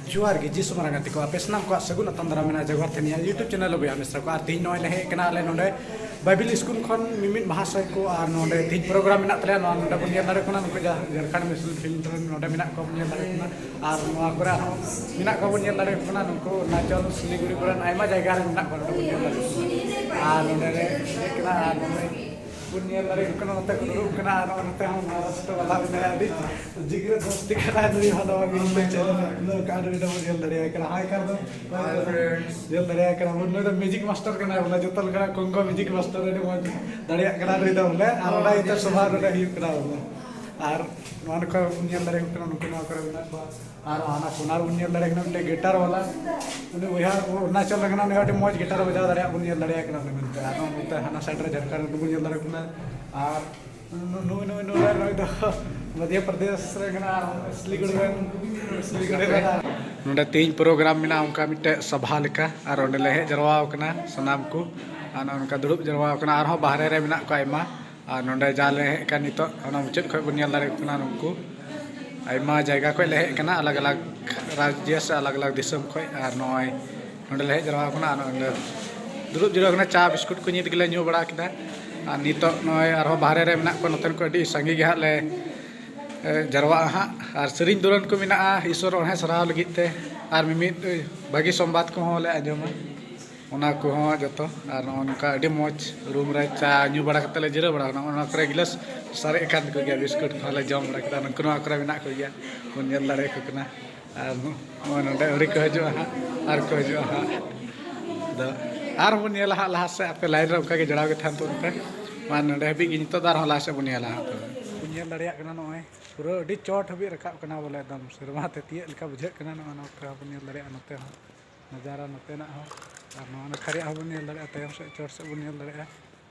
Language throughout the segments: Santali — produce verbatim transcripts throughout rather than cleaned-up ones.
ᱡᱚᱦᱟᱨ ᱜᱮ ᱡᱤᱥᱩ ᱢᱟᱨᱟᱝ ᱜᱟᱛᱮ ᱠᱚ, ᱟᱯᱮ ᱥᱟᱱᱟᱢ ᱠᱚᱣᱟᱜ ᱥᱟᱹᱜᱩᱱ ᱟᱛᱟᱝ ᱫᱟᱨᱟᱢ ᱢᱮᱱᱟᱜᱼᱟ ᱡᱟᱜᱣᱟᱨ ᱛᱷᱟᱹᱱᱤᱭᱟ YouTube ᱪᱮᱱᱮᱞ ᱚᱵᱤᱭᱟ ᱢᱤᱥᱨᱟ ᱠᱚ᱾ ᱟᱨ ᱛᱮᱦᱮᱧ ᱱᱚᱜᱼᱚᱭ ᱞᱮ ᱦᱮᱡ ᱟᱠᱟᱱᱟ ᱟᱞᱮ ᱱᱚᱰᱮ ᱵᱟᱭᱵᱤᱞ ᱥᱠᱩᱞ ᱠᱷᱚᱱ ᱢᱤᱢᱤᱫ ᱢᱟᱦᱟᱥᱚᱭ ᱠᱚ, ᱟᱨ ᱱᱚᱰᱮ ᱛᱮᱦᱮᱧ ᱯᱨᱳᱜᱨᱟᱢ ᱢᱮᱱᱟᱜ ᱛᱟᱞᱮᱭᱟ᱾ ᱱᱚᱣᱟ ᱱᱚᱰᱮ ᱵᱚᱱ ᱧᱮᱞ ᱫᱟᱲᱮᱭᱟᱜ ᱠᱟᱱᱟ, ᱱᱩᱠᱩ ᱡᱟ-, ᱡᱷᱟᱲᱠᱷᱚᱸᱰ ᱢᱤᱥᱤᱞ ᱯᱷᱤᱞᱰ ᱨᱮᱱ ᱱᱚᱰᱮ ᱢᱮᱱᱟᱜ ᱠᱚᱣᱟ, ᱵᱚᱱ ᱧᱮᱞ ᱫᱟᱲᱮᱭᱟᱜ ᱠᱟᱱᱟ᱾ ᱟᱨ ᱱᱚᱣᱟ ᱠᱚᱨᱮ ᱟᱨᱦᱚᱸ ᱢᱮᱱᱟᱜ ᱠᱚᱣᱟ, ᱵᱚᱱ ᱧᱮᱞ ᱫᱟᱲᱮᱭᱟᱜ ᱠᱟᱱᱟ, ᱱᱩᱠᱩ ᱚᱨᱩᱱᱟᱪᱚᱞ, ᱥᱤᱞᱤᱜᱩᱲᱤ ᱠᱚᱨᱮᱱ ᱟᱭᱢᱟ ᱡᱟᱭᱜᱟ ᱨᱮ ᱢᱮᱱᱟᱜ ᱠᱚᱣᱟ, ᱱᱚᱰᱮ ᱵᱚᱱ ᱧᱮᱞ ᱫᱟᱲᱮᱭᱟᱜ ᱠᱟᱱᱟ᱾ ᱟᱨ ᱱᱚᱰᱮ ᱞᱮ ᱦᱮᱡ ᱠᱟᱱᱟ, ᱟᱨ ᱱᱚᱰᱮ ᱵᱚᱱ ᱧᱮᱞ ᱫᱟᱲᱮᱭᱟᱜ ᱠᱟᱱᱟ, ᱱᱚᱛᱮ ᱠᱚ ᱫᱩᱲᱩᱵ ᱠᱟᱱᱟ, ᱟᱨ ᱱᱚᱛᱮ ᱦᱚᱸ ᱢᱚᱦᱟᱨᱟᱥᱴᱨᱚ ᱵᱟᱞᱟ ᱢᱮᱱᱟᱭᱟ, ᱟᱹᱰᱤ ᱡᱤᱜᱽᱨᱟᱹ ᱫᱳᱥᱛᱤ ᱠᱟᱱᱟᱭ ᱱᱩᱭ ᱦᱚᱸ, ᱱᱚᱣᱟ ᱜᱮ ᱤᱧ ᱫᱚ ᱪᱮᱫ ᱦᱚᱸ ᱵᱟᱹᱧ ᱠᱟᱱᱟ, ᱱᱩᱭ ᱫᱚ ᱧᱮᱞ ᱫᱟᱲᱮᱭᱟᱭ ᱠᱟᱱᱟ, ᱦᱟᱭ ᱠᱟᱨ ᱫᱚ ᱧᱮᱞ ᱫᱟᱲᱮᱭᱟᱭ ᱠᱟᱱᱟ ᱵᱚᱱ, ᱱᱩᱭ ᱫᱚ ᱢᱮᱡᱤᱠ ᱢᱟᱥᱴᱟᱨ ᱠᱟᱱᱟᱭ ᱵᱚᱞᱮ, ᱡᱚᱛᱚ ᱞᱮᱠᱟᱱᱟᱜ ᱠᱚᱝᱜᱚ ᱢᱮᱡᱤᱠ ᱢᱟᱥᱴᱟᱨ ᱟᱹᱰᱤ ᱢᱚᱡᱽ ᱫᱟᱲᱮᱭᱟᱜ ᱠᱟᱱᱟ ᱱᱩᱭ ᱫᱚ ᱵᱚᱞᱮ, ᱟᱨ ᱚᱱᱟ ᱤᱭᱟᱹᱛᱮ ᱥᱚᱵᱷᱟ ᱱᱚᱰᱮ ᱦᱩᱭᱩᱜ ᱠᱟᱱᱟ ᱵᱚᱞᱮ᱾ ᱟᱨ ᱱᱚᱣᱟ ᱠᱚ ᱵᱚᱱ ᱧᱮᱞ ᱫᱟᱲᱮᱭᱟᱠᱚ ᱠᱟᱱᱟ, ᱱᱩᱠᱩ ᱱᱚᱣᱟ ᱠᱚᱨᱮ ᱢᱮᱱᱟᱜ ᱠᱚᱣᱟ᱾ ᱟᱨ ᱦᱟᱱᱟ ᱠᱚᱱᱟ ᱨᱮᱵᱚᱱ ᱧᱮᱞ ᱫᱟᱲᱮᱭᱟᱜ ᱠᱟᱱᱟ ᱢᱤᱫᱴᱮᱱ ᱜᱤᱴᱟᱨ ᱵᱟᱞᱟ, ᱩᱱᱤ ᱵᱚᱭᱦᱟ ᱚᱨᱩᱱᱟᱪᱚᱞ ᱨᱮ ᱠᱟᱱᱟ, ᱩᱱᱤ ᱟᱹᱰᱤ ᱢᱚᱡᱽ ᱜᱤᱴᱟᱨ ᱵᱟᱡᱟᱣ ᱫᱟᱲᱮᱭᱟᱜ ᱵᱚᱱ ᱧᱮᱞ ᱫᱟᱲᱮᱭᱟᱜ ᱠᱟᱱᱟ ᱩᱱᱤ ᱢᱮᱱᱛᱮ᱾ ᱟᱨ ᱱᱚᱛᱮ ᱦᱟᱱᱟ ᱥᱟᱭᱤᱰ ᱨᱮ ᱡᱷᱟᱲᱠᱷᱚᱸᱰ ᱨᱮᱵᱚᱱ ᱧᱮᱞ ᱫᱟᱲᱮᱭᱟᱜ ᱠᱟᱱᱟ᱾ ᱟᱨ ᱱᱩ-, ᱱᱩᱭ, ᱱᱩᱭ, ᱱᱩᱭ, ᱱᱩᱭ ᱫᱚ ᱢᱚᱫᱷᱭᱚ ᱯᱨᱚᱫᱮᱥ ᱨᱮ ᱠᱟᱱᱟ, ᱟᱨ ᱥᱤᱞᱤᱜᱩᱲᱤ ᱨᱮᱱ, ᱥᱤᱞᱤᱜᱩᱲᱤ ᱨᱮᱱ᱾ ᱱᱚᱰᱮ ᱛᱮᱦᱮᱧ ᱯᱨᱳᱜᱨᱟᱢ ᱢᱮᱱᱟᱜᱼᱟ, ᱚᱱᱠᱟ ᱢᱤᱫᱴᱮᱡ ᱥᱚᱵᱷᱟ ᱞᱮᱠᱟ, ᱟᱨ ᱚᱸᱰᱮ ᱞᱮ ᱦᱮᱡ ᱡᱟᱨᱣᱟ ᱟᱠᱟᱱᱟ ᱥᱟᱱᱟᱢ ᱠᱚ᱾ ᱟᱨ ᱱᱚᱜᱼᱚ ᱱᱚᱝᱠᱟ ᱫᱩᱲᱩᱵ ᱡᱟᱨᱣᱟ ᱟᱠᱟᱱᱟ, ᱟᱨᱦᱚᱸ ᱵᱟᱦᱨᱮ ᱨᱮ ᱢᱮᱱᱟᱜ ᱠᱚᱣᱟ ᱟᱭᱢᱟ᱾ ᱟᱨ ᱱᱚᱰᱮ ᱡᱟ ᱞᱮ ᱦᱮᱡ ᱟᱠᱟᱱ ᱱᱤᱛᱚᱜ, ᱚᱱᱟ ᱢᱩᱪᱟᱹᱫ ᱠᱷᱚᱡ ᱵᱚᱱ ᱧᱮᱞ ᱫᱟᱲᱮᱭᱟᱠᱚ ᱠᱟᱱᱟ, ᱱᱩᱠᱩ ᱟᱭᱢᱟ ᱡᱟᱭᱜᱟ ᱠᱷᱚᱡ ᱞᱮ ᱦᱮᱡ ᱟᱠᱟᱱᱟ, ᱟᱞᱟᱜᱽ ᱟᱞᱟᱜᱽ ᱨᱟᱡᱽᱡᱚ ᱥᱮ ᱟᱞᱟᱜᱽ ᱟᱞᱟᱜᱽ ᱫᱤᱥᱚᱢ ᱠᱷᱚᱡ᱾ ᱟᱨ ᱱᱚᱜᱼᱚᱭ ᱱᱚᱰᱮ ᱞᱮ ᱦᱮᱡ ᱡᱟᱨᱣᱟ ᱟᱠᱟᱱᱟ, ᱟᱨ ᱱᱚᱜᱼᱚᱭ ᱱᱚᱰᱮ ᱫᱩᱲᱩᱵ ᱡᱤᱨᱟᱹᱣ ᱟᱠᱟᱱᱟ, ᱪᱟ ᱵᱤᱥᱠᱩᱴ ᱠᱚ ᱧᱩᱛ ᱜᱮᱞᱮ ᱧᱩ ᱵᱟᱲᱟ ᱠᱮᱫᱟ᱾ ᱟᱨ ᱱᱤᱛᱚᱜ ᱱᱚᱜᱼᱚᱭ ᱟᱨᱦᱚᱸ ᱵᱟᱦᱨᱮ ᱨᱮ ᱢᱮᱱᱟᱜ ᱠᱚᱣᱟ, ᱱᱚᱛᱮᱱ ᱠᱚ ᱟᱹᱰᱤ ᱥᱟᱸᱜᱮ ᱜᱮ ᱦᱟᱸᱜ ᱞᱮ, ᱮ, ᱡᱟᱨᱣᱟᱜᱼᱟ ᱦᱟᱸᱜ᱾ ᱟᱨ ᱥᱮᱨᱮᱧ ᱫᱩᱨᱟᱹᱝ ᱠᱚ ᱢᱮᱱᱟᱜᱼᱟ ᱤᱥᱚᱨ ᱚᱬᱦᱮ ᱥᱟᱨᱦᱟᱣ ᱞᱟᱹᱜᱤᱫ ᱛᱮ, ᱟᱨ ᱢᱤᱢᱤᱫ, ᱮ, ᱵᱷᱟᱹᱜᱤ ᱥᱚᱢᱵᱟᱫ ᱠᱚᱦᱚᱸ ᱞᱮ ᱟᱸᱡᱚᱢᱟ᱾ ᱚᱱᱟ ᱠᱚᱦᱚᱸ ᱡᱚᱛᱚ᱾ ᱟᱨ ᱱᱚᱜᱼᱚ ᱱᱚᱝᱠᱟ ᱟᱹᱰᱤ ᱢᱚᱡᱽ ᱨᱩᱢ ᱨᱮ ᱪᱟ ᱧᱩ ᱵᱟᱲᱟ ᱠᱟᱛᱮ ᱞᱮ ᱡᱤᱨᱟᱹᱣ ᱵᱟᱲᱟ ᱠᱟᱱᱟ᱾ ᱱᱚᱜᱼᱚ ᱱᱚᱣᱟ ᱠᱚᱨᱮ ᱜᱤᱞᱟᱹᱥ ᱥᱟᱨᱮᱡ ᱟᱠᱟᱱ ᱛᱟᱠᱚ ᱜᱮᱭᱟ, ᱵᱤᱥᱠᱩᱴ ᱠᱚᱦᱚᱸ ᱞᱮ ᱡᱚᱢ ᱵᱟᱲᱟ ᱠᱮᱫᱟ᱾ ᱱᱩᱠᱩ ᱱᱚᱣᱟ ᱠᱚᱨᱮ ᱢᱮᱱᱟᱜ ᱠᱚᱜᱮᱭᱟ, ᱵᱚᱱ ᱧᱮᱞ ᱫᱟᱲᱮᱭᱟᱠᱚ ᱠᱟᱱᱟ᱾ ᱟᱨ ᱱᱚᱜᱼᱚᱭ ᱱᱚᱰᱮ ᱟᱹᱣᱨᱤ ᱠᱚ ᱦᱤᱡᱩᱜᱼᱟ ᱦᱟᱸᱜ, ᱟᱨ ᱠᱚ ᱦᱤᱡᱩᱜᱼᱟ ᱦᱟᱸᱜ᱾ ᱟᱫᱚ ᱟᱨᱦᱚᱸ ᱵᱚᱱ ᱧᱮᱞᱟ ᱦᱟᱸᱜ ᱞᱟᱦᱟ ᱥᱮᱫ, ᱟᱯᱮ ᱞᱟᱭᱤᱱ ᱨᱮ ᱚᱱᱠᱟ ᱜᱮ ᱡᱚᱲᱟᱣ ᱜᱮ ᱛᱟᱦᱮᱱ ᱛᱟᱵᱚᱱ ᱯᱮ᱾ ᱢᱟ ᱱᱚᱰᱮ ᱦᱟᱹᱵᱤᱡ ᱜᱮ, ᱱᱤᱛᱚᱜ ᱫᱚ ᱟᱨᱦᱚᱸ ᱞᱟᱦᱟ ᱥᱮᱫ ᱵᱚᱱ ᱧᱮᱞᱟ ᱦᱟᱸᱜ᱾ ᱛᱚᱵᱮ ᱵᱚᱱ ᱧᱮᱞ ᱫᱟᱲᱮᱭᱟᱜ ᱠᱟᱱᱟ, ᱱᱚᱜᱼᱚᱭ ᱯᱩᱨᱟᱹ ᱟᱹᱰᱤ ᱪᱚᱴ ᱦᱟᱹᱵᱤᱡ ᱨᱟᱠᱟᱵ ᱠᱟᱱᱟ ᱵᱚᱞᱮ, ᱮᱠᱫᱚᱢ ᱥᱮᱨᱢᱟ ᱛᱮ ᱛᱤᱭᱟᱹᱜ ᱞᱮᱠᱟ ᱵᱩᱡᱷᱟᱹᱜ ᱠᱟᱱᱟ᱾ ᱱᱚᱜᱼᱚ ᱱᱚᱛᱮ ᱦᱚᱸ ᱵᱚᱱ ᱧᱮᱞ ᱫᱟᱲᱮᱭᱟᱜᱼᱟ, ᱱᱚᱛᱮ ᱦᱚᱸ ᱱᱟᱡᱟᱨᱟ ᱱᱚᱛᱮᱱᱟᱜ ᱦᱚᱸ, ᱟᱨ ᱱᱚᱣᱟ ᱱᱟᱠᱷᱟ ᱨᱮᱭᱟᱜ ᱦᱚᱸᱵᱚᱱ ᱧᱮᱞ ᱫᱟᱲᱮᱭᱟᱜᱼᱟ, ᱛᱟᱭᱚᱢ ᱥᱮᱫ ᱪᱚᱴ ᱥᱮᱫ ᱵᱚᱱ ᱧᱮᱞ ᱫᱟᱲᱮᱭᱟᱜᱼᱟ᱾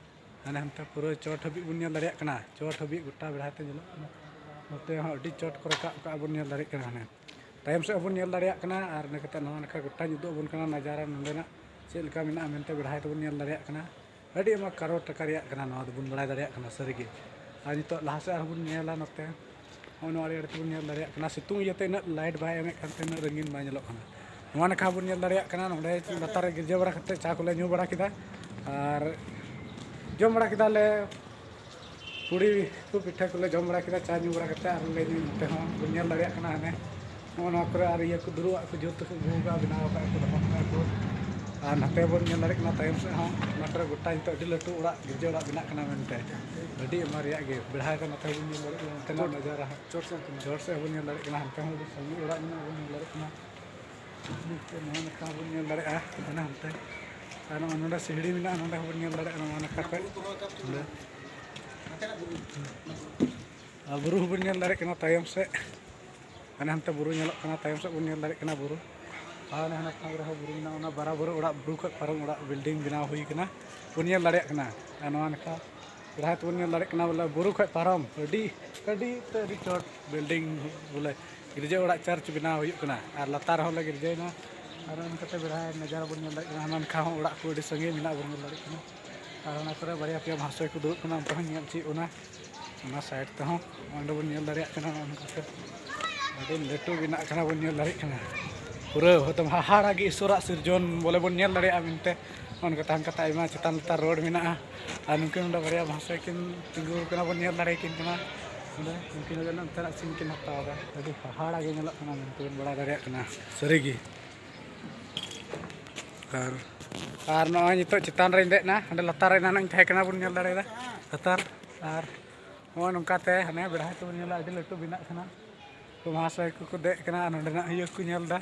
ᱦᱟᱱᱮ ᱦᱟᱱᱛᱮ ᱯᱩᱨᱟᱹ ᱪᱚᱴ ᱦᱟᱹᱵᱤᱡ ᱵᱚᱱ ᱧᱮᱞ ᱫᱟᱲᱮᱭᱟᱜ ᱠᱟᱱᱟ, ᱪᱚᱴ ᱦᱟᱹᱵᱤᱡ ᱜᱚᱴᱟ ᱵᱮᱲᱦᱟᱭ ᱛᱮ ᱧᱮᱞᱚᱜ ᱠᱟᱱᱟ᱾ ᱱᱚᱛᱮ ᱦᱚᱸ ᱟᱹᱰᱤ ᱪᱚᱴ ᱠᱚ ᱨᱟᱠᱟᱵ ᱠᱟᱜᱼᱟ ᱵᱚᱱ ᱧᱮᱞ ᱫᱟᱲᱮᱭᱟᱜ ᱠᱟᱱᱟ᱾ ᱦᱟᱱᱮ ᱛᱟᱭᱚᱢ ᱥᱮᱫ ᱦᱚᱸᱵᱚᱱ ᱧᱮᱞ ᱫᱟᱲᱮᱭᱟᱜ ᱠᱟᱱᱟ, ᱟᱨ ᱤᱱᱟᱹ ᱠᱟᱛᱮ ᱱᱚᱣᱟ ᱱᱟᱠᱷᱟ ᱜᱚᱴᱟᱧ ᱩᱫᱩᱜ ᱟᱵᱚᱱ ᱠᱟᱱᱟ, ᱱᱟᱡᱟᱨᱟ ᱱᱚᱸᱰᱮᱱᱟᱜ ᱪᱮᱫ ᱞᱮᱠᱟ ᱢᱮᱱᱟᱜᱼᱟ ᱢᱮᱱᱛᱮ ᱵᱮᱲᱦᱟᱭ ᱛᱮᱵᱚᱱ ᱧᱮᱞ ᱫᱟᱲᱮᱭᱟᱜ ᱠᱟᱱᱟ᱾ ᱟᱹᱰᱤ ᱟᱭᱢᱟ ᱠᱟᱨᱳᱲ ᱴᱟᱠᱟ ᱨᱮᱭᱟᱜ ᱠᱟᱱᱟ, ᱱᱚᱣᱟ ᱫᱚᱵᱚᱱ ᱵᱟᱲᱟᱭ ᱫᱟᱲᱮᱭᱟᱜ ᱠᱟᱱᱟ ᱥᱟᱹᱨᱤᱜᱮ᱾ ᱟᱨ ᱱᱤᱛᱚᱜ ᱞᱟᱦᱟ ᱥᱮᱫ ᱟᱨᱦᱚᱸ ᱵᱚᱱ ᱧᱮᱞᱟ ᱱᱚᱛᱮ᱾ ᱱᱚᱜᱼᱚ ᱱᱚᱣᱟ ᱟᱲᱮ ᱟᱲᱮ ᱛᱮᱵᱚᱱ ᱧᱮᱞ ᱫᱟᱲᱮᱭᱟᱜ ᱠᱟᱱᱟ, ᱥᱤᱛᱩᱝ ᱤᱭᱟᱹᱛᱮ ᱤᱱᱟᱹᱜ ᱞᱟᱭᱤᱴ ᱵᱟᱭ ᱮᱢᱮᱫ ᱠᱟᱱ ᱛᱮ ᱩᱱᱟᱹᱜ ᱨᱚᱝᱜᱤᱱ ᱵᱟᱭ ᱧᱮᱞᱚᱜ ᱠᱟᱱᱟ᱾ ᱱᱚᱣᱟ ᱱᱟᱠᱷᱟ ᱵᱚᱱ ᱧᱮᱞ ᱫᱟᱲᱮᱭᱟᱜ ᱠᱟᱱᱟ, ᱱᱚᱸᱰᱮ ᱞᱟᱛᱟᱨ ᱨᱮ ᱜᱤᱨᱡᱟᱹ ᱵᱟᱲᱟ ᱠᱟᱛᱮ ᱪᱟ ᱠᱚᱞᱮ ᱧᱩ ᱵᱟᱲᱟ ᱠᱮᱫᱟ ᱟᱨ ᱡᱚᱢ ᱵᱟᱲᱟ ᱠᱮᱫᱟᱞᱮ᱾ ᱯᱩᱲᱤ ᱠᱚ ᱯᱤᱴᱷᱟᱹ ᱠᱚᱞᱮ ᱡᱚᱢ ᱵᱟᱲᱟ ᱠᱮᱫᱟ, ᱪᱟ ᱧᱩ ᱵᱟᱲᱟ ᱠᱟᱛᱮ, ᱟᱨ ᱞᱮ ᱧᱩ ᱱᱚᱛᱮ ᱦᱚᱸ ᱵᱚᱱ ᱧᱮᱞ ᱫᱟᱲᱮᱭᱟᱜ ᱠᱟᱱᱟ᱾ ᱦᱟᱱᱮ ᱱᱚᱜᱼᱚ ᱱᱚᱣᱟ ᱠᱚᱨᱮ ᱟᱨ ᱤᱭᱟᱹ ᱠᱚ ᱫᱩᱨᱩᱵᱟᱜ ᱠᱚ ᱡᱩᱛ ᱠᱚ ᱟᱹᱜᱩ ᱠᱟᱜᱼᱟ, ᱵᱮᱱᱟᱣ ᱠᱟᱜᱼᱟ ᱠᱚ, ᱫᱚᱦᱚ ᱠᱟᱜᱼᱟ ᱠᱚ᱾ ᱟᱨ ᱱᱚᱛᱮ ᱵᱚᱱ ᱧᱮᱞ ᱫᱟᱲᱮᱭᱟᱜ ᱠᱟᱱᱟ ᱛᱟᱭᱚᱢ ᱥᱮᱫ ᱦᱚᱸ, ᱚᱱᱟ ᱠᱚᱨᱮ ᱜᱚᱴᱟ ᱱᱤᱛᱚᱜ ᱟᱹᱰᱤ ᱞᱟᱹᱴᱩ ᱚᱲᱟᱜ, ᱜᱤᱨᱡᱟᱹ ᱚᱲᱟᱜ ᱵᱮᱱᱟᱜ ᱠᱟᱱᱟ ᱢᱮᱱᱛᱮ, ᱟᱹᱰᱤ ᱟᱭᱢᱟ ᱨᱮᱭᱟᱜ ᱜᱮ᱾ ᱵᱮᱲᱦᱟᱭ ᱫᱚ ᱱᱚᱛᱮ ᱵᱚᱱ ᱧᱮᱞ ᱫᱟᱲᱮᱭᱟᱜ ᱠᱟᱱᱟ, ᱱᱚᱛᱮᱱᱟᱜ ᱱᱟᱡᱟᱨᱟ ᱦᱚᱸ᱾ ᱪᱚᱴ ᱥᱮᱫ ᱠᱷᱚᱱ᱾ ᱪᱚᱴ ᱥᱮᱫ ᱵᱚᱱ ᱧᱮᱞ ᱫᱟᱲᱮᱭᱟᱜ ᱠᱟᱱᱟ, ᱦᱟᱱᱛᱮ ᱦᱚᱸ ᱟᱹᱰᱤ ᱥᱟᱸᱜᱮ ᱚᱲᱟᱜ ᱢᱮᱱᱟᱜᱼᱟ, ᱵᱚᱱ ᱧᱮᱞ ᱫᱟᱲᱮᱭᱟᱜ ᱠᱟᱱᱟ᱾ ᱱᱚᱣᱟ ᱱᱟᱠᱷᱟ ᱵᱚᱱ ᱧᱮᱞ ᱫᱟᱲᱮᱭᱟᱜᱼᱟ, ᱦᱟᱱᱟ ᱦᱟᱱᱛᱮ᱾ ᱟᱨ ᱱᱚᱜᱼᱚ ᱱᱚᱰᱮ ᱥᱤᱦᱲᱤ ᱢᱮᱱᱟᱜᱼᱟ, ᱱᱚᱰᱮ ᱦᱚᱸᱵᱚᱱ ᱧᱮᱞ ᱫᱟᱲᱮᱭᱟᱜᱼᱟ, ᱱᱚᱣᱟ ᱱᱟᱠᱷᱟ ᱠᱷᱚᱡ ᱱᱚᱰᱮ᱾ ᱟᱨ ᱵᱩᱨᱩ ᱦᱚᱸᱵᱚᱱ ᱧᱮᱞ ᱫᱟᱲᱮᱭᱟᱜ ᱠᱟᱱᱟ ᱛᱟᱭᱚᱢ ᱥᱮᱫ, ᱦᱟᱱᱮ ᱦᱟᱱᱛᱮ ᱵᱩᱨᱩ ᱧᱮᱞᱚᱜ ᱠᱟᱱᱟ, ᱛᱟᱭᱚᱢ ᱥᱮᱫ ᱵᱚᱱ ᱧᱮᱞ ᱫᱟᱲᱮᱭᱟᱜ ᱠᱟᱱᱟ ᱵᱩᱨᱩ᱾ ᱟᱨ ᱦᱟᱱᱮ ᱦᱟᱱᱟ ᱯᱷᱟᱸᱠ ᱨᱮᱦᱚᱸ ᱵᱩᱨᱩ ᱢᱮᱱᱟᱜᱼᱟ, ᱚᱱᱟ ᱵᱟᱨᱟ ᱵᱩᱨᱩ ᱚᱲᱟᱜ, ᱵᱩᱨᱩ ᱠᱷᱚᱡ ᱯᱟᱨᱚᱢ ᱚᱲᱟᱜ, ᱵᱤᱞᱰᱤᱝ ᱵᱮᱱᱟᱣ ᱦᱩᱭ ᱠᱟᱱᱟ, ᱵᱚᱱ ᱧᱮᱞ ᱫᱟᱲᱮᱭᱟᱜ ᱠᱟᱱᱟ᱾ ᱟᱨ ᱱᱚᱣᱟ ᱱᱟᱠᱷᱟ ᱡᱟᱦᱟᱸ ᱛᱮᱵᱚᱱ ᱧᱮᱞ ᱫᱟᱲᱮᱭᱟᱜ ᱠᱟᱱᱟ, ᱵᱚᱞᱮ ᱵᱩᱨᱩ ᱠᱷᱚᱡ ᱯᱟᱨᱚᱢ ᱟᱹᱰᱤ, ᱟᱹᱰᱤ ᱛᱮ ᱟᱹᱰᱤ ᱪᱚᱴ ᱵᱤᱞᱰᱤᱝ, ᱵᱚᱞᱮ ᱜᱤᱨᱡᱟᱹ ᱚᱲᱟᱜ ᱪᱟᱨᱪ ᱵᱮᱱᱟᱣ ᱦᱩᱭᱩᱜ ᱠᱟᱱᱟ᱾ ᱟᱨ ᱞᱟᱛᱟᱨ ᱨᱮᱦᱚᱸ ᱞᱮ ᱜᱤᱨᱡᱟᱹᱭᱮᱱᱟ᱾ ᱟᱨ ᱚᱱᱠᱟᱛᱮ ᱵᱮᱲᱦᱟᱭ ᱱᱟᱡᱟᱨᱟ ᱵᱚᱱ ᱧᱮᱞ ᱫᱟᱲᱮᱭᱟᱜ ᱠᱟᱱᱟ, ᱦᱟᱱᱟ ᱱᱟᱠᱷᱟ ᱦᱚᱸ ᱚᱲᱟᱜ ᱠᱚ ᱟᱹᱰᱤ ᱥᱟᱸᱜᱮ ᱢᱮᱱᱟᱜᱼᱟ, ᱵᱚᱱ ᱧᱮᱞ ᱫᱟᱲᱮᱭᱟᱜ ᱠᱟᱱᱟ᱾ ᱟᱨ ᱚᱱᱟ ᱠᱚᱨᱮ ᱵᱟᱨᱭᱟ ᱯᱮᱭᱟ ᱢᱟᱦᱟᱥᱚᱭ ᱠᱚ ᱫᱩᱲᱩᱵ ᱠᱟᱱᱟ, ᱚᱱᱛᱮ ᱦᱚᱸ ᱧᱮᱞ ᱪᱮᱫ ᱚᱱᱟ, ᱚᱱᱟ ᱥᱟᱭᱤᱰ ᱛᱮᱦᱚᱸ ᱚᱸᱰᱮ ᱵᱚᱱ ᱧᱮᱞ ᱫᱟᱲᱮᱭᱟᱜ ᱠᱟᱱᱟ᱾ ᱱᱚᱜᱼᱚ ᱱᱚᱝᱠᱟᱛᱮ ᱟᱹᱰᱤ ᱞᱟᱹᱴᱩ ᱵᱮᱱᱟᱜ ᱠᱟᱱᱟ, ᱵᱚᱱ ᱧᱮᱞ ᱫᱟᱲᱮᱭᱟᱜ ᱠᱟᱱᱟ᱾ ᱯᱩᱨᱟᱹ ᱮᱠᱫᱚᱢ ᱦᱟᱦᱟᱲᱟ ᱜᱮ ᱤᱥᱚᱨᱟᱜ ᱥᱤᱨᱡᱚᱱ ᱵᱚᱞᱮ ᱵᱚᱱ ᱧᱮᱞ ᱫᱟᱲᱮᱭᱟᱜᱼᱟ ᱢᱮᱱᱛᱮ᱾ ᱚᱱᱠᱟ ᱛᱟᱦᱮᱱ ᱠᱟᱛᱮ ᱟᱭᱢᱟ ᱪᱮᱛᱟᱱ ᱞᱟᱛᱟᱨ ᱨᱳᱰ ᱢᱮᱱᱟᱜᱼᱟ᱾ ᱟᱨ ᱱᱩᱠᱤᱱ ᱱᱚᱰᱮ ᱵᱟᱨᱭᱟ ᱢᱟᱦᱟᱥᱚᱭ ᱠᱤᱱ ᱛᱤᱸᱜᱩ ᱟᱠᱟᱱᱟ, ᱵᱚᱱ ᱧᱮᱞ ᱫᱟᱲᱮᱭᱟᱠᱤᱱ ᱠᱟᱱᱟ᱾ ᱱᱚᱰᱮ ᱩᱱᱠᱤᱱ ᱞᱟᱹᱜᱤᱫ ᱱᱚᱱᱛᱮᱱᱟᱜ ᱥᱤᱱ ᱠᱤᱱ ᱦᱟᱛᱟᱣ ᱮᱫᱟ᱾ ᱟᱹᱰᱤ ᱦᱟᱦᱟᱲᱟ ᱜᱮ ᱧᱮᱞᱚᱜ ᱠᱟᱱᱟ ᱢᱮᱱᱛᱮ ᱵᱚᱱ ᱵᱟᱲᱟᱭ ᱫᱟᱲᱮᱭᱟᱜ ᱠᱟᱱᱟ ᱥᱟᱹᱨᱤᱜᱮ᱾ ᱟᱨ, ᱟᱨ ᱱᱚᱜᱼᱚᱭ ᱱᱤᱛᱚᱜ ᱪᱮᱛᱟᱱ ᱨᱮᱧ ᱫᱮᱡ ᱮᱱᱟ, ᱦᱟᱸᱰᱮ ᱞᱟᱛᱟᱨ ᱨᱮ ᱮᱱᱟᱱᱚᱜ ᱤᱧ ᱛᱟᱦᱮᱸ ᱠᱟᱱᱟ, ᱵᱚᱱ ᱧᱮᱞ ᱫᱟᱲᱮᱭᱟᱫᱟ ᱞᱟᱛᱟᱨ᱾ ᱟᱨ ᱱᱚᱜᱼᱚᱭ ᱱᱚᱝᱠᱟᱛᱮ ᱦᱟᱱᱮ ᱵᱮᱲᱦᱟᱭ ᱛᱮᱵᱚᱱ ᱧᱮᱞᱟ, ᱟᱹᱰᱤ ᱞᱟᱹᱴᱩ ᱵᱮᱱᱟᱜ ᱠᱟᱱᱟ᱾ ᱩᱱᱠᱩ ᱢᱟᱦᱟᱥᱚᱭ ᱠᱚᱠᱚ ᱫᱮᱡ ᱠᱟᱱᱟ ᱟᱨ ᱱᱚᱸᱰᱮᱱᱟᱜ ᱤᱭᱟᱹ ᱠᱚ ᱧᱮᱞ ᱮᱫᱟ᱾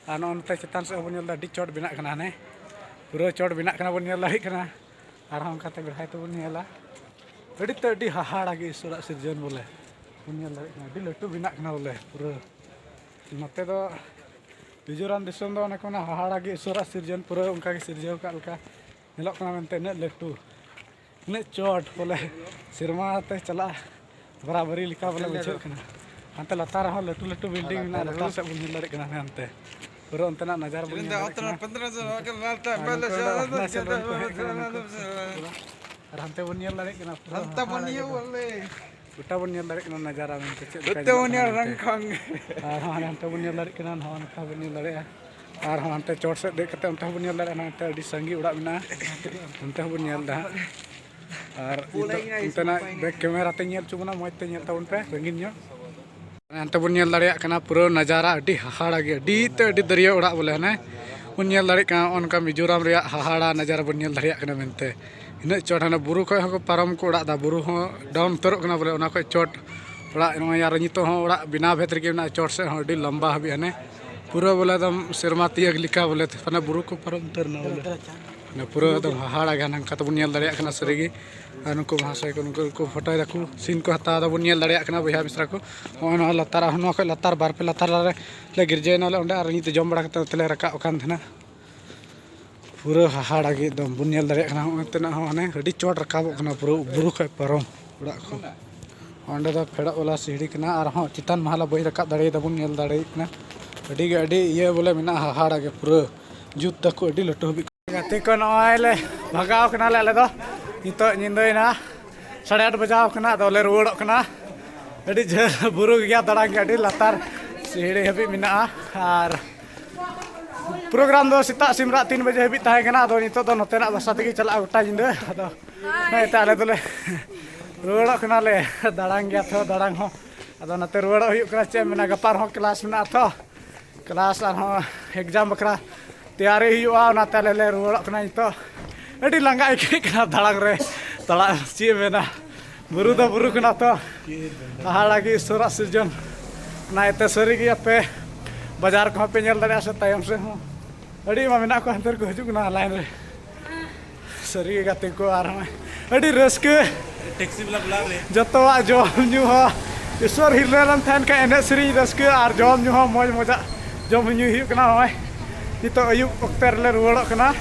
ᱟᱨ ᱱᱚᱜᱼᱚ ᱱᱚᱛᱮ ᱪᱮᱛᱟᱱ ᱥᱮᱫ ᱦᱚᱸᱵᱚᱱ ᱧᱮᱞ ᱮᱫᱟ, ᱟᱹᱰᱤ ᱪᱚᱴ ᱵᱮᱱᱟᱜ ᱠᱟᱱᱟ, ᱦᱟᱱᱮ ᱯᱩᱨᱟᱹ ᱪᱚᱴ ᱵᱮᱱᱟᱜ ᱠᱟᱱᱟ, ᱵᱚᱱ ᱧᱮᱞ ᱫᱟᱲᱮᱭᱟᱜ ᱠᱟᱱᱟ᱾ ᱟᱨᱦᱚᱸ ᱚᱱᱠᱟᱛᱮ ᱵᱮᱲᱦᱟᱭ ᱛᱮᱵᱚᱱ ᱧᱮᱞᱟ, ᱟᱹᱰᱤ ᱛᱮ ᱟᱹᱰᱤ ᱦᱟᱦᱟᱲᱟ ᱜᱮ ᱤᱥᱚᱨᱟᱜ ᱥᱤᱨᱡᱚᱱ ᱵᱚᱞᱮ ᱵᱚᱱ ᱧᱮᱞ ᱫᱟᱲᱮᱭᱟᱜ ᱠᱟᱱᱟ᱾ ᱟᱹᱰᱤ ᱞᱟᱹᱴᱩ ᱵᱮᱱᱟᱜ ᱠᱟᱱᱟ ᱵᱚᱞᱮ ᱯᱩᱨᱟᱹ᱾ ᱱᱚᱛᱮ ᱫᱚ ᱢᱤᱡᱳᱨᱟᱢ ᱫᱤᱥᱚᱢ ᱫᱚ ᱚᱱᱮ ᱠᱚ ᱢᱮᱱᱟ, ᱦᱟᱦᱟᱲᱟ ᱜᱮ ᱤᱥᱚᱨᱟᱜ ᱥᱤᱨᱡᱚᱱ, ᱯᱩᱨᱟᱹ ᱚᱱᱠᱟ ᱜᱮ ᱥᱤᱨᱡᱟᱹᱣ ᱟᱠᱟᱫ ᱞᱮᱠᱟ ᱧᱮᱞᱚᱜ ᱠᱟᱱᱟ ᱢᱮᱱᱛᱮ᱾ ᱤᱱᱟᱹᱜ ᱞᱟᱹᱴᱩ, ᱤᱱᱟᱹᱜ ᱪᱚᱴ ᱵᱚᱞᱮ ᱥᱮᱨᱢᱟ ᱛᱮ ᱪᱟᱞᱟᱜ ᱵᱟᱨᱟᱵᱟᱹᱨᱤ ᱞᱮᱠᱟ ᱵᱚᱞᱮ ᱵᱩᱡᱷᱟᱹᱜ ᱠᱟᱱᱟ᱾ ᱦᱟᱱᱛᱮ ᱞᱟᱛᱟᱨ ᱨᱮᱦᱚᱸ ᱞᱟᱹᱴᱩ ᱞᱟᱹᱴᱩ ᱵᱤᱞᱰᱤᱝ ᱢᱮᱱᱟᱜᱼᱟ, ᱞᱟᱛᱟᱨ ᱥᱮᱫ ᱵᱚᱱ ᱧᱮᱞ ᱫᱟᱲᱮᱭᱟᱜ ᱠᱟᱱᱟ᱾ ᱦᱟᱱᱮ ᱦᱟᱱᱛᱮ ᱯᱩᱨᱟᱹ ᱚᱱᱛᱮᱱᱟᱜ ᱱᱟᱡᱟᱨ ᱵᱚᱱ ᱧᱮᱞ ᱫᱟᱲᱮᱭᱟᱜ ᱠᱟᱱᱟ᱾ ᱟᱨ ᱱᱚᱛᱮ ᱫᱚ ᱦᱟᱱᱟ ᱥᱮᱫ ᱵᱚᱱ ᱠᱚᱭᱚᱜ ᱠᱟᱱᱟ, ᱱᱚᱝᱠᱟ ᱯᱩᱨᱟᱹ ᱦᱟᱦᱟᱲᱟ ᱜᱮ ᱵᱚᱞᱮ᱾ ᱜᱚᱴᱟ ᱵᱚᱱ ᱧᱮᱞ ᱫᱟᱲᱮᱭᱟᱜ ᱠᱟᱱᱟ ᱱᱟᱡᱟᱨᱟ ᱢᱮᱱᱛᱮ ᱪᱮᱫ ᱞᱮᱠᱟ ᱧᱮᱞᱚᱜ ᱠᱟᱱᱟ ᱢᱮᱱᱛᱮ᱾ ᱟᱨᱦᱚᱸ ᱦᱟᱱᱮ ᱦᱟᱱᱛᱮ ᱵᱚᱱ ᱧᱮᱞ ᱫᱟᱲᱮᱭᱟᱜ ᱠᱟᱱᱟ, ᱱᱚᱜᱼᱚ ᱱᱚᱝᱠᱟ ᱵᱚᱱ ᱧᱮᱞ ᱫᱟᱲᱮᱭᱟᱜᱼᱟ᱾ ᱟᱨᱦᱚᱸ ᱦᱟᱱᱛᱮ ᱪᱚᱴ ᱥᱮᱫ ᱫᱮᱡ ᱠᱟᱛᱮ ᱚᱱᱛᱮ ᱦᱚᱸᱵᱚᱱ ᱧᱮᱞ ᱫᱟᱲᱮᱭᱟᱜᱼᱟ, ᱦᱟᱱᱛᱮ ᱟᱹᱰᱤ ᱥᱟᱸᱜᱮ ᱚᱲᱟᱜ ᱢᱮᱱᱟᱜᱼᱟ, ᱚᱱᱛᱮ ᱦᱚᱸᱵᱚᱱ ᱧᱮᱞ ᱮᱫᱟ ᱦᱟᱸᱜ᱾ ᱟᱨ ᱱᱤᱛᱚᱜ ᱚᱱᱛᱮᱱᱟᱜ ᱵᱮᱠ ᱠᱮᱢᱮᱨᱟ ᱛᱮ ᱧᱮᱞ ᱦᱚᱪᱚ ᱵᱚᱱᱟ, ᱢᱚᱡᱽ ᱛᱮ ᱧᱮᱞ ᱛᱟᱵᱚᱱ ᱯᱮ ᱨᱟᱹᱜᱤᱱ ᱧᱚᱜ᱾ ᱦᱟᱱᱛᱮ ᱵᱚᱱ ᱧᱮᱞ ᱫᱟᱲᱮᱭᱟᱜ ᱠᱟᱱᱟ ᱯᱩᱨᱟᱹ ᱱᱟᱡᱟᱨᱟ ᱟᱹᱰᱤ ᱦᱟᱦᱟᱲᱟ ᱜᱮ, ᱟᱹᱰᱤ ᱛᱮ ᱟᱹᱰᱤ ᱫᱟᱹᱨᱭᱟᱹ ᱚᱲᱟᱜ ᱵᱚᱞᱮ ᱦᱟᱱᱮ ᱵᱚᱱ ᱧᱮᱞ ᱫᱟᱲᱮᱭᱟᱜ ᱠᱟᱱᱟ᱾ ᱱᱚᱜᱼᱚ ᱱᱚᱝᱠᱟ ᱢᱤᱡᱳᱨᱟᱢ ᱨᱮᱭᱟᱜ ᱦᱟᱦᱟᱲᱟ ᱱᱟᱡᱟᱨᱟ ᱵᱚᱱ ᱧᱮᱞ ᱫᱟᱲᱮᱭᱟᱜ ᱠᱟᱱᱟ ᱢᱮᱱᱛᱮ᱾ ᱤᱱᱟᱹᱜ ᱪᱚᱴ ᱦᱟᱱᱮ ᱵᱩᱨᱩ ᱠᱷᱚᱡ ᱦᱚᱸᱠᱚ ᱯᱟᱨᱚᱢ ᱠᱚ ᱚᱲᱟᱜ ᱮᱫᱟ, ᱵᱩᱨᱩ ᱦᱚᱸ ᱰᱟᱣᱩᱱ ᱩᱛᱟᱹᱨᱚᱜ ᱠᱟᱱᱟ ᱵᱚᱞᱮ, ᱚᱱᱟ ᱠᱷᱚᱡ ᱪᱚᱴ ᱚᱲᱟᱜ ᱱᱚᱜᱼᱚᱭ᱾ ᱟᱨ ᱱᱤᱛᱚᱜ ᱦᱚᱸ ᱚᱲᱟᱜ ᱵᱮᱱᱟᱣ ᱵᱷᱮᱫ ᱨᱮᱜᱮ ᱢᱮᱱᱟᱜᱼᱟ, ᱪᱚᱴ ᱥᱮᱫ ᱦᱚᱸ ᱟᱹᱰᱤ ᱞᱟᱢᱵᱟ ᱦᱟᱹᱵᱤᱡ ᱦᱟᱱᱮ ᱯᱩᱨᱟᱹ ᱵᱚᱞᱮ ᱮᱠᱫᱚᱢ ᱥᱮᱨᱢᱟ ᱛᱤᱭᱟᱹᱜ ᱞᱮᱠᱟ ᱵᱚᱞᱮ ᱦᱟᱱᱮ ᱵᱩᱨᱩ ᱠᱚ ᱯᱟᱨᱚᱢ ᱩᱛᱟᱹᱨ ᱮᱱᱟ ᱵᱚᱞᱮ᱾ ᱚᱱᱟ ᱯᱩᱨᱟᱹ ᱮᱠᱫᱚᱢ ᱦᱟᱦᱟᱲᱟ ᱜᱮ ᱱᱚᱝᱠᱟ ᱛᱮᱵᱚᱱ ᱧᱮᱞ ᱫᱟᱲᱮᱭᱟᱜ ᱠᱟᱱᱟ ᱥᱟᱹᱨᱤᱜᱮ᱾ ᱟᱨ ᱱᱩᱠᱩ ᱢᱟᱦᱟᱥᱚᱭ ᱠᱚ ᱱᱩᱠᱩ ᱠᱚ ᱯᱷᱳᱴᱳᱭ ᱫᱟᱠᱚ, ᱥᱤᱱ ᱠᱚ ᱦᱟᱛᱟᱣ ᱫᱟᱵᱚᱱ ᱧᱮᱞ ᱫᱟᱲᱮᱭᱟᱜ ᱠᱟᱱᱟ ᱵᱚᱭᱦᱟ ᱢᱤᱥᱨᱟ ᱠᱚ᱾ ᱱᱚᱜᱼᱚᱭ ᱱᱚᱣᱟ ᱞᱟᱛᱟᱨ ᱟᱨᱦᱚᱸ ᱱᱚᱣᱟ ᱠᱷᱚᱡ ᱞᱟᱛᱟᱨ ᱵᱟᱨ ᱯᱮ ᱞᱟᱛᱟᱨ ᱨᱮ ᱞᱮ ᱜᱤᱨᱡᱟᱹᱭᱮᱱᱟ ᱵᱚᱞᱮ ᱚᱸᱰᱮ, ᱟᱨ ᱱᱤᱛ ᱡᱚᱢ ᱵᱟᱲᱟ ᱠᱟᱛᱮ ᱱᱚᱛᱮ ᱞᱮ ᱨᱟᱠᱟᱵ ᱟᱠᱟᱱ ᱛᱟᱦᱮᱱᱟ᱾ ᱯᱩᱨᱟᱹ ᱦᱟᱦᱟᱲᱟ ᱜᱮ ᱮᱠᱫᱚᱢ ᱵᱚᱱ ᱧᱮᱞ ᱫᱟᱲᱮᱭᱟᱜ ᱠᱟᱱᱟ᱾ ᱱᱚᱜᱼᱚᱭ ᱛᱮᱱᱟᱜ ᱦᱚᱸ ᱦᱟᱱᱮ ᱟᱹᱰᱤ ᱪᱚᱴ ᱨᱟᱠᱟᱵᱚᱜ ᱠᱟᱱᱟ ᱯᱩᱨᱟᱹ ᱵᱩᱨᱩ ᱠᱷᱚᱡ ᱯᱟᱨᱚᱢ ᱚᱲᱟᱜ ᱠᱚ᱾ ᱚᱸᱰᱮ ᱫᱚ ᱯᱷᱮᱰᱚᱜ ᱵᱟᱞᱟ ᱥᱤᱲᱤ ᱠᱟᱱᱟ, ᱟᱨᱦᱚᱸ ᱪᱮᱛᱟᱱ ᱢᱟᱦᱞᱟ ᱵᱟᱹᱧ ᱨᱟᱠᱟᱵ ᱫᱟᱲᱮᱭᱟᱫᱟ ᱵᱚᱱ ᱧᱮᱞ ᱫᱟᱲᱮᱭᱟᱜ ᱠᱟᱱᱟ᱾ ᱟᱹᱰᱤ ᱜᱮ ᱟᱹᱰᱤ ᱤᱭᱟᱹ ᱵᱚᱞᱮ ᱢᱮᱱᱟᱜᱼᱟ, ᱦᱟᱦᱟᱲᱟ ᱜᱮ ᱯᱩᱨᱟᱹ ᱡᱩᱛ ᱫᱟᱠᱚ ᱟᱹᱰᱤ ᱞᱟᱹᱴᱩ ᱦᱟᱹᱵᱤᱡ᱾ ᱜᱟᱛᱮ ᱠᱚ ᱱᱚᱜᱼᱚᱭ ᱞᱮ ᱵᱷᱟᱜᱟᱣ ᱠᱟᱱᱟᱞᱮ ᱟᱞᱮ ᱫᱚ᱾ ᱱᱤᱛᱚᱜ ᱧᱤᱫᱟᱹᱭᱮᱱᱟ, ᱥᱟᱲᱮ ᱟᱴ ᱵᱟᱡᱟᱣ ᱠᱟᱱᱟ, ᱟᱫᱚ ᱞᱮ ᱨᱩᱣᱟᱹᱲᱚᱜ ᱠᱟᱱᱟ᱾ ᱟᱹᱰᱤ ᱡᱷᱟᱹᱞ ᱵᱩᱨᱩ ᱜᱮᱭᱟ, ᱫᱟᱬᱟᱱ ᱜᱮ ᱟᱹᱰᱤ ᱞᱟᱛᱟᱨ ᱥᱤᱲᱤ ᱦᱟᱹᱵᱤᱡ ᱢᱮᱱᱟᱜᱼᱟ᱾ ᱟᱨ ᱯᱨᱳᱜᱨᱟᱢ ᱫᱚ ᱥᱮᱛᱟᱜ ᱥᱤᱢᱨᱟᱜ ᱛᱤᱱ ᱵᱟᱡᱮ ᱦᱟᱹᱵᱤᱡ ᱛᱟᱦᱮᱸ ᱠᱟᱱᱟ, ᱟᱫᱚ ᱱᱤᱛᱚᱜ ᱫᱚ ᱱᱚᱛᱮᱱᱟᱜ ᱵᱟᱥᱟ ᱛᱮᱜᱮ ᱪᱟᱞᱟᱜᱼᱟ ᱜᱚᱴᱟ ᱧᱤᱫᱟᱹ᱾ ᱟᱫᱚ ᱚᱱᱟ ᱤᱭᱟᱹᱛᱮ ᱟᱞᱮ ᱫᱚᱞᱮ ᱨᱩᱣᱟᱹᱲᱚᱜ ᱠᱟᱱᱟᱞᱮ, ᱫᱟᱬᱟᱱ ᱜᱮᱭᱟ ᱛᱚ ᱫᱟᱬᱟᱱ ᱦᱚᱸ᱾ ᱟᱫᱚ ᱱᱚᱛᱮ ᱨᱩᱣᱟᱹᱲᱚᱜ ᱦᱩᱭᱩᱜ ᱠᱟᱱᱟ, ᱪᱮᱫ ᱮᱢ ᱢᱮᱱᱟ, ᱜᱟᱯᱟ ᱨᱮᱦᱚᱸ ᱠᱞᱟᱥ ᱢᱮᱱᱟᱜᱼᱟ ᱛᱚ, ᱠᱞᱟᱥ ᱟᱨᱦᱚᱸ ᱮᱠᱡᱟᱢ ᱵᱟᱠᱷᱨᱟ ᱛᱮᱭᱟᱨᱤ ᱦᱩᱭᱩᱜᱼᱟ, ᱚᱱᱟᱛᱮ ᱟᱞᱮ ᱞᱮ ᱨᱩᱣᱟᱹᱲᱚᱜ ᱠᱟᱱᱟ ᱱᱤᱛᱚᱜ᱾ ᱟᱹᱰᱤ ᱞᱟᱸᱜᱟ ᱟᱹᱭᱠᱟᱹᱜ ᱠᱟᱱᱟ ᱫᱟᱬᱟᱱ ᱨᱮ, ᱫᱟᱬᱟᱱ ᱪᱮᱫ ᱮᱢ ᱢᱮᱱᱟ, ᱵᱩᱨᱩ ᱫᱚ ᱵᱩᱨᱩ ᱠᱟᱱᱟ ᱛᱚ, ᱦᱟᱦᱟᱲᱟ ᱜᱮ ᱤᱥᱚᱨᱟᱜ ᱥᱤᱨᱡᱚᱱ᱾ ᱚᱱᱟ ᱤᱭᱟᱹᱛᱮ ᱥᱟᱹᱨᱤ ᱜᱮ ᱟᱯᱮ ᱵᱟᱡᱟᱨ ᱠᱚᱦᱚᱸ ᱯᱮ ᱧᱮᱞ ᱫᱟᱲᱮᱭᱟᱜᱼᱟ ᱥᱮ ᱛᱟᱭᱚᱢ ᱥᱮᱫ ᱦᱚᱸ ᱟᱹᱰᱤ ᱟᱭᱢᱟ ᱢᱮᱱᱟᱜ ᱠᱚᱣᱟ, ᱦᱟᱱᱛᱮ ᱨᱮᱠᱚ ᱦᱤᱡᱩᱜ ᱠᱟᱱᱟ ᱞᱟᱭᱤᱱ ᱨᱮ᱾ ᱥᱟᱹᱨᱤ ᱜᱮ ᱜᱟᱛᱮ ᱠᱚ, ᱟᱨ ᱦᱚᱸᱜᱼᱚᱭ ᱟᱹᱰᱤ ᱨᱟᱹᱥᱠᱟᱹ᱾ ᱴᱮᱠᱥᱤ ᱵᱟᱞᱟ ᱵᱩᱞᱟᱣ ᱨᱮ᱾ ᱡᱚᱛᱚᱣᱟᱜ ᱡᱚᱢ ᱧᱩ ᱦᱚᱸ, ᱤᱥᱣᱚᱨ ᱦᱤᱨᱞᱟᱹ ᱞᱮᱱ ᱛᱟᱦᱮᱱ ᱠᱷᱟᱱ ᱮᱱᱮᱡ ᱥᱮᱨᱮᱧ ᱨᱟᱹᱥᱠᱟᱹ ᱟᱨ ᱡᱚᱢ ᱧᱩ ᱦᱚᱸ ᱢᱚᱡᱽ ᱢᱚᱡᱟᱜ ᱡᱚᱢ ᱧᱩ ᱦᱩᱭᱩᱜ ᱠᱟᱱᱟ᱾ ᱱᱚᱜᱼᱚᱭ ᱱᱤᱛᱚᱜ ᱟᱹᱭᱩᱵ ᱚᱠᱛᱮ ᱨᱮᱞᱮ ᱨᱩᱣᱟᱹᱲᱚᱜ ᱠᱟᱱᱟ᱾